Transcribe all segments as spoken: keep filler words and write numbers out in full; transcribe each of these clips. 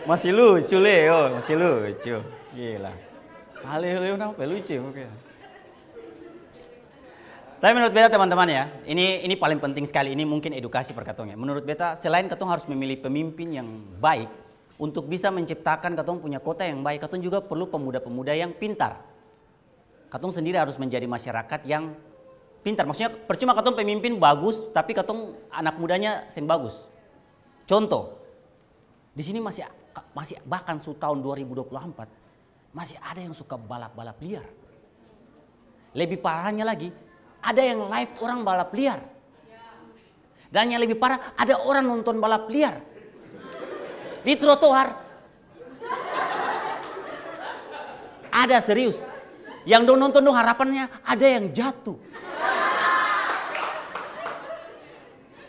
Masih lucu, Leo, masih lucu. Gila. Ale, Leo, napa lucu, oke. Tapi menurut beta, teman-teman, ya, ini, ini paling penting sekali. Ini mungkin edukasi par katong, ya. Menurut beta, selain katong harus memilih pemimpin yang baik untuk bisa menciptakan katong punya kota yang baik, katong juga perlu pemuda-pemuda yang pintar. Katong sendiri harus menjadi masyarakat yang pintar. Maksudnya, percuma katong pemimpin bagus, tapi katong anak mudanya seng bagus. Contoh, di sini masih, masih, bahkan su tahun dua ribu dua puluh empat, masih ada yang suka balap-balap liar. Lebih parahnya lagi, ada yang live orang balap liar. Dan yang lebih parah, ada orang nonton balap liar di trotoar. Ada, serius. Yang dong nonton, dong harapannya ada yang jatuh.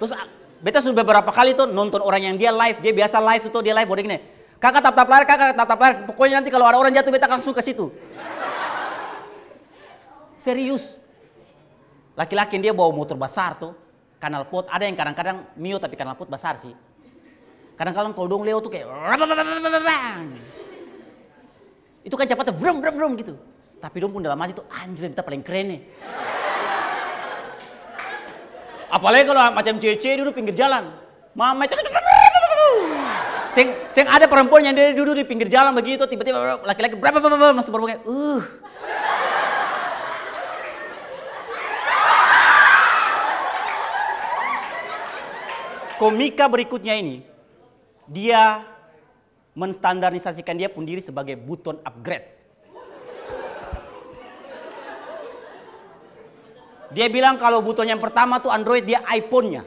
Terus, a-, beta su beberapa kali to nonton orang yang dia live, dia biasa live tu to, dia live bodeng gini, "Kaka tap-tap layar, kaka tap-tap layar, pokoknya nanti kalo ada orang jatuh, beta langsung ke situ." Serius. Laki-laki yang dia bawa motor basar to, knalpot, ada yang kadang-kadang Mio tapi knalpot basar sih. Kadang-kadang kalo dong lewat tu kaya itu kan capatnya vrum, vrum, vrum gitu. Tapi dong pung dalam hati tu, "Anjir, beta paling keren nih." Apalagi kalo macam cewe-cewe dudu pinggir jalan. Mama itu seng, seng ada perempuan yang dia dudu di pinggir jalan begitu, tiba-tiba laki-laki brap, brap, brap, brap, masuk perempuan kayak, "Uh." Komika berikutnya ini, dia menstandarisasikan dia pung diri sebagai buton upgrade. Dia bilang kalo buton yang pertama tu Android, dia iPhone-nya.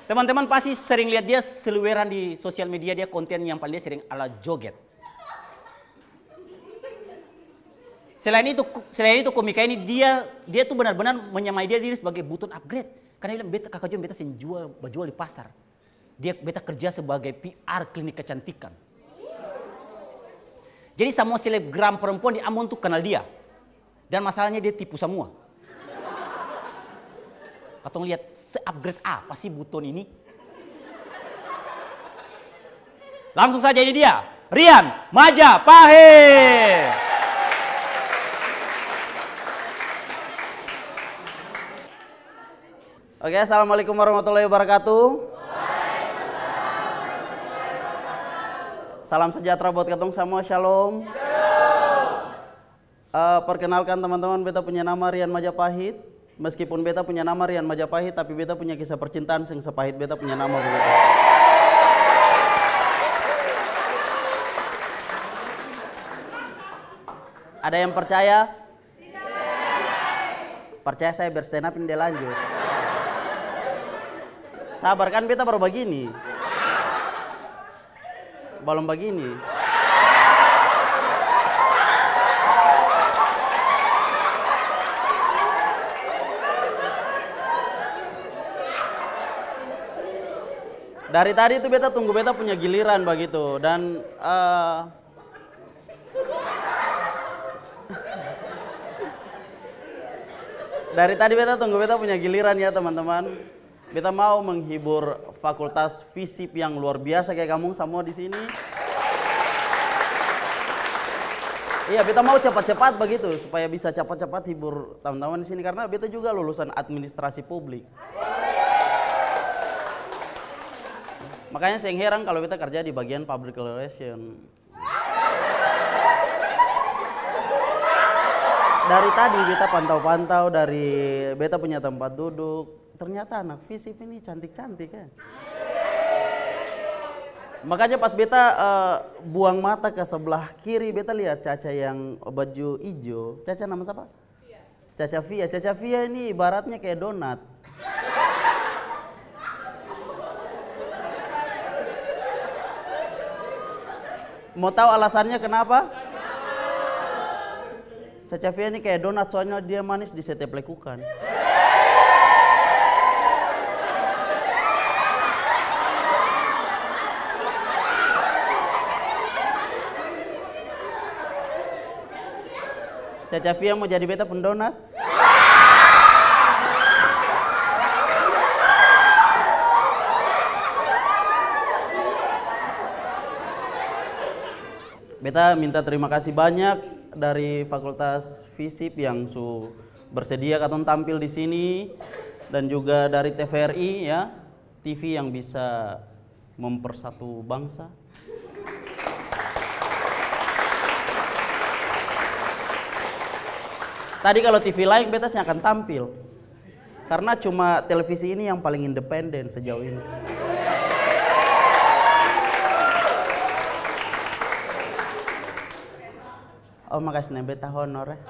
Teman-teman pasti sering lihat dia seliweran di sosial media, dia konten yang paling dia sering ala joget. Selain itu, selain itu komika ini dia, dia tu benar-benar menyamai dia diri sebagai buton upgrade. Karna dia bilang, "Beta, kaka jua beta seng jual, bajual di pasar." Dia, beta kerja sebagai P R klinik kecantikan. Jadi samua selebgram perempuan di Ambon tu kenal dia. Dan masalahnya dia tipu samua. Katong lihat se-upgrade apa sih Buton ini? Langsung saja ini dia, Rian Majapahit. Oke, assalamualaikum warahmatullahi wabarakatuh. Salam sejahtera buat katong samua, shalom. Eh, perkenalkan teman-teman, beta punya nama Rian Majapahit. Meskipun beta punya nama Rian Majapahit, tapi beta punya kisah percintaan seng sepahit beta punya nama begitu. Ada yang percaya? Percaya saya, biar stand up ini dia lanjut. Sabar, kan beta baru bagini. Balom bagini. Dari tadi itu beta tunggu beta punya giliran bagitu, dan, eh, dari tadi beta tunggu beta punya giliran ya, teman-teman. Beta mau menghibur Fakultas Fisip yang luar biasa kayak kamong samua di sini. Iya, beta mau cepat-cepat begitu, supaya bisa cepat-cepat hibur teman-teman di sini, karena beta juga lulusan administrasi publik. Makanya seng heran kalau beta kerja di bagian public relation. Dari tadi beta pantau-pantau dari beta punya tempat duduk, ternyata anak Fisip ini cantik-cantik, eh. Makanya pas beta, eh, buang mata ke sebelah kiri, beta lihat Caca yang baju ijo. Caca nama sapa? Caca Fia, Caca Fia ini ibaratnya kayak donat. Mau tahu alasannya kenapa? Caca Fia ini kayak donat, soalnya dia manis di setiap lekukan. Caca Fia mau jadi beta pung donat? Beta minta terima kasih banyak dari Fakultas Fisip yang su bersedia katong tampil di sini, dan juga dari T V R I, ya, T V yang bisa mempersatu bangsa. Tadi kalo T V laeng beta seng akan tampil, karna cuma televisi ini yang paling independen sejauh ini. Oh, makasih nang beta honor, eh.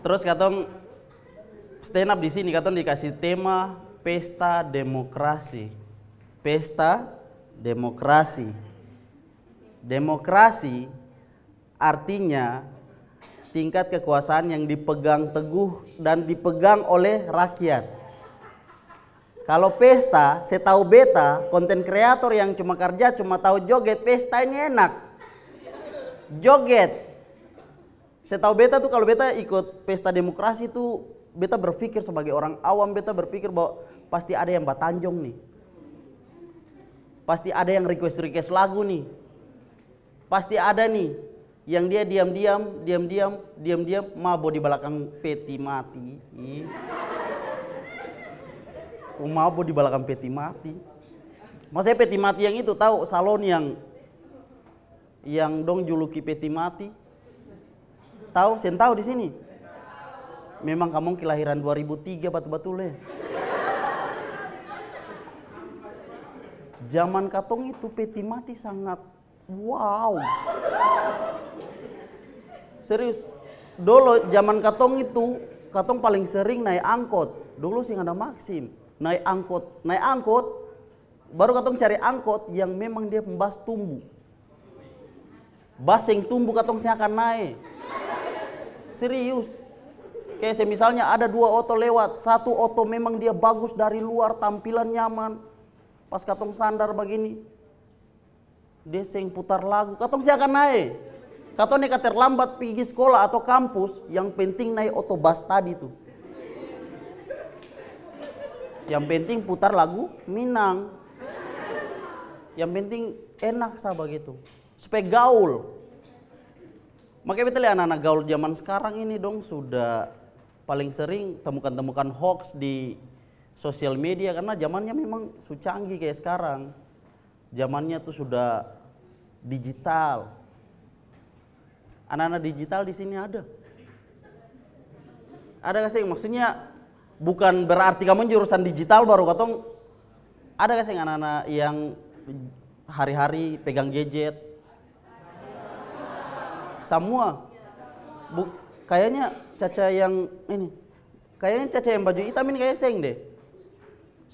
Trus katong stand up di sini, katong dikasi tema pesta demokrasi. Pesta demokrasi. Demokrasi artinya tingkat kekuasaan yang dipegang teguh dan dipegang oleh rakyat. Kalo pesta, setau beta, konten kreator yang cuma karja, cuma tau joget, pesta ini enak. Joget. Setau beta tuh, kalo beta ikut pesta demokrasi tuh, beta berpikir sebagai orang awam, beta berpikir bahwa pasti ada yang batanjong nih. Pasti ada yang request-request lagu nih. Pasti ada nih, yang dia diam-diam, diam-diam, diam-diam, mabo di balakang peti mati. Ih. Kong mabo di balakang peti mati. Maksudnya peti mati yang itu, tau, salon yang, yang dong juluki peti mati. Tau, seng tau di sini? Memang kamong kelahiran dua ribu tiga batul-batul, eh. Jaman katong itu peti mati sangat wow. Serius. Dolo jaman katong itu, katong paling sering nae angkot. Dolo seng ada Maxim. Nae angkot. Nae angkot, baru katong cari angkot yang memang dia pung bas tumbu. Bas seng tumbu katong seng akan nae. Serius. Kaya semisalnya ada dua oto lewat, satu oto memang dia bagus dari luar, tampilan nyaman. Pas katong sandar bagini, dia seng putar lagu, katong seng akan nae. Katong ni ka terlambat pigi skola atau kampus, yang penting nae oto bas tadi tu. Yang penting putar lagu Minang. Yang penting enak sa bagitu. Supaya gaul. Makanya beta lia anak-anak gaul jaman skarang ini dong sudah paling sering temukan-temukan hoax di sosial media, karna jamannya memang su canggih kaya skarang. Jamannya tu sudah digital. Anak-anak digital di sini ada? Ada ka seng? Maksudnya bukan berarti kamong jurusan digital baru katong, ada ka seng anak-anak yang hari-hari pegang gadget? Samua. Bu-, kayanya Caca yang ini. Kayanya Caca yang baju itam ini kayanya seng deh.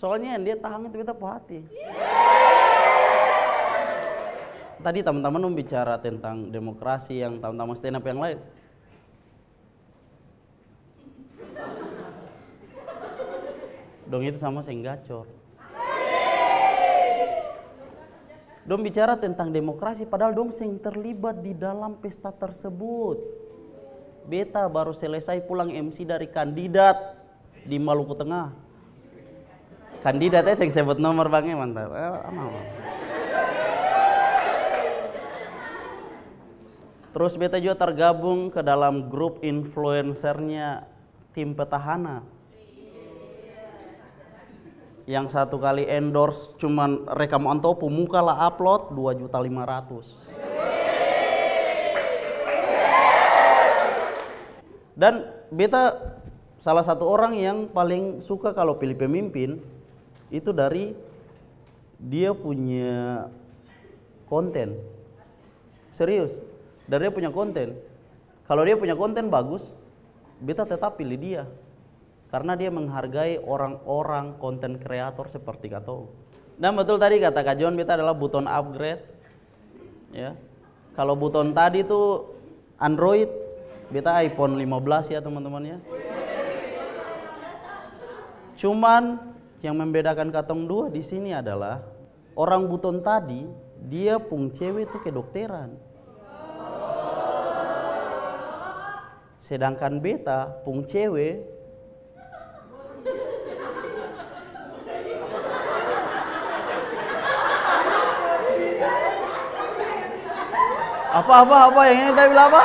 Soalnya yang dia tahang itu beta pung hati. Tadi tamang-tamang dong bicara tentang demokrasi yang tamang-tamang stand up yang lain. Dong itu sama seng gacor. Dong bicara tentang demokrasi, padahal dong seng terlibat di dalam pesta tersebut. Beta baru selesai pulang M C dari kandidat di Maluku Tengah. Kandidat, eh, seng sebut nomor, Bang, eh, mantap. Eh, aman, aman. Trus beta jua tergabung ke dalam grup influencernya tim petahana. Yang satu kali endorse cuman rekam Anto pung muka la upload dua juta lima ratus. Dan beta salah satu orang yang paling suka kalo pilih pemimpin itu dari dia punya konten. Serius, dari dia punya konten. Kalo dia punya konten bagus, beta tetap pilih dia. Karna dia menghargai orang-orang konten kreator seperti katong. Dan betul tadi kata Kak John, beta adalah buton upgrade. Ya. Kalo buton tadi tu Android, beta iPhone lima belas ya, teman-teman ya. Cuman yang membedakan katong dua di sini adalah orang buton tadi, dia pung cewe tu kedokteran. Sedangkan beta pung cewe, Apa, apa, apa? Yang ini tadi bilang apa?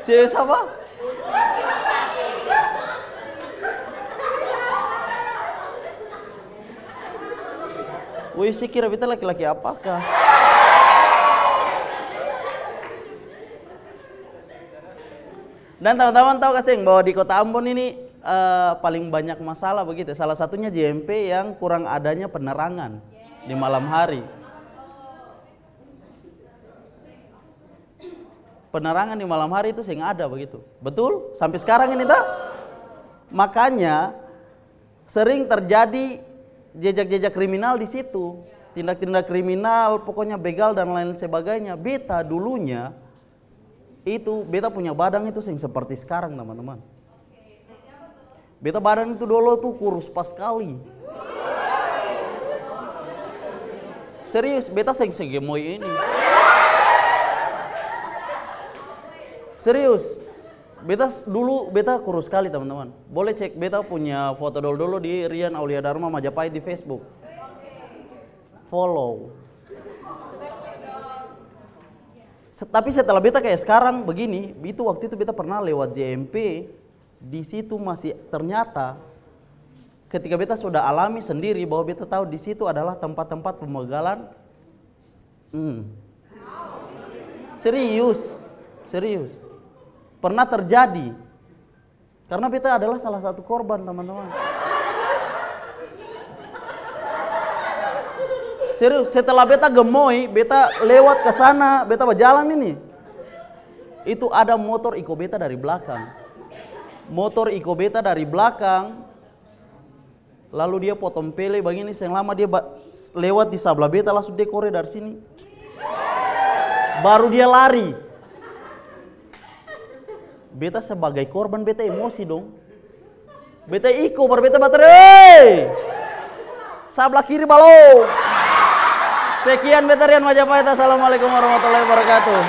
C S apa? Woi, se kira beta laki-laki apakah? Dan tamang-tamang tau ka seng bahwa di Kota Ambon ini, eh, paling banyak masalah begitu. Salah satunya J M P yang kurang adanya penerangan di malam hari. Penerangan di malam hari itu seng ada begitu. Betul? Sampai sekarang ini, ta? Makanya sering terjadi jejak-jejak kriminal di situ. Tindak-tindak kriminal, pokoknya begal dan lain sebagainya. Beta dulunya itu, beta punya badan itu seng seperti sekarang, teman-teman. Beta badan itu dolo tuh kurus paskali. Serius, beta seng segemoi ini. Serius, beta s-, dulu beta kurus skali, teman-teman. Boleh cek beta punya foto dolo-dolo di Rian Aulia Dharma Majapahit di Facebook. Follow. Se-, tapi setelah beta kaya skarang begini, itu waktu itu beta pernah lewat J M P, di situ masih ternyata ketika beta sudah alami sendiri bahwa beta tahu di situ adalah tempat-tempat pembegalan. Hmm. Serius, serius. Pernah terjadi. Karena beta adalah salah satu korban, teman-teman. Serius, setelah beta gemoi, beta lewat ke sana, beta bajalan ini. Itu ada motor iko beta dari blakang. Motor iko beta dari blakang, lalu dia potong pele bagini, seng lama dia ba-, lewat di sabla beta, langsung dia kore dari sini. Baru dia lari. Beta sebagai korban, beta emosi dong. Beta iko, baru beta batarea, "Hei! Sabla kiri balo!" Sekian beta Rian Majapahit. Assalamualaikum warahmatullahi wabarakatuh.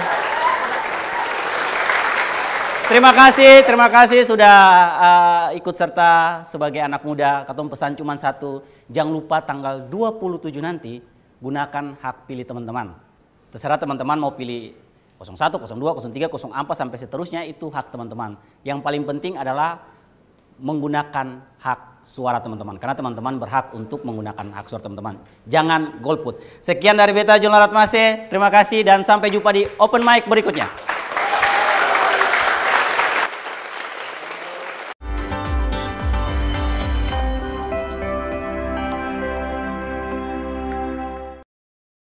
Terima kasih, terima kasih sudah, eh, ikut serta sebagai anak muda. Katong pesan cuman satu, jang lupa tanggal dua puluh tujuh nanti gunakan hak pilih teman-teman. Terserah teman-teman mau pilih kosong satu, kosong dua, kosong tiga, kosong empat, sampai seterusnya, itu hak teman-teman. Yang paling penting adalah menggunakan hak suara teman-teman, karena teman-teman berhak untuk menggunakan hak suara teman-teman. Jangan golput. Sekian dari beta, John Larat Mase. Terima kasih dan sampai jumpa di open mic berikutnya.